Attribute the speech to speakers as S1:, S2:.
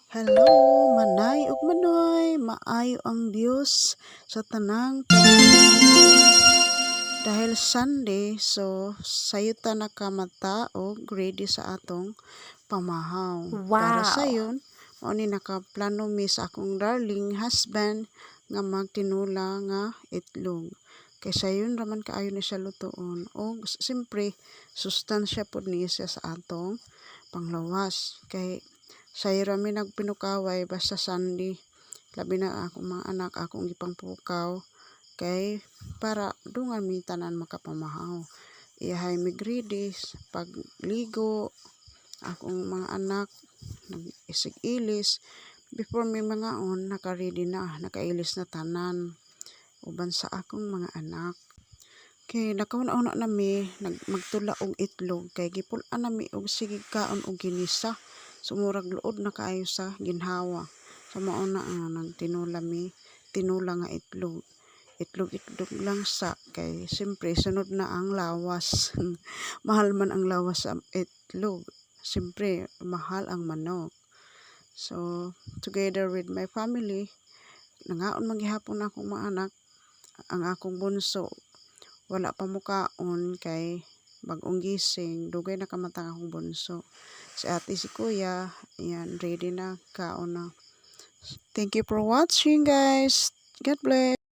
S1: Hello, manay ug manoy, maayo ang Dios sa tanang dahil Sunday, so sayo ta nakamata og ready sa atong pamahaw. Para sayon, mao ni nakaplano mi sa akong darling husband nga magtinula nga itlog. Kay sayon raman kaayo ni siya lutoon og siyempre sustansya pud ni siya sa atong panglawas. Kay sayo ra mi nagpinukaway basta Sunday. Labi na akong mga anak, akong gipangpukaw kay para dungan mi tanan makapamahaw. Iyahay mig ready pagligo, akong mga anak nag-isig-ilis before mi mangaon, naka-ready na, nakailis na tanan uban sa akong mga anak. Kay nakauna-una na mi nag magtula og itlog kay gipul-an nami og sige kaon og ginisa. So murag luod na kaayo sa ginhawa. So mao na nga nagtinula mi, tinula nga itlog. Itlog-itlog lang sa kay siyempre sunod na ang lawas. Mahal man ang lawas sa itlog. Siyempre mahal ang manok. So together with my family, nangaon man gihapon akong mga anak. Ang akong bunso wala pa mokaon kay bag-ong gising, dugay na kamatang akong bunso. Si ate, si kuya, yan, ready na, kaon na. Thank you for watching, guys. God bless.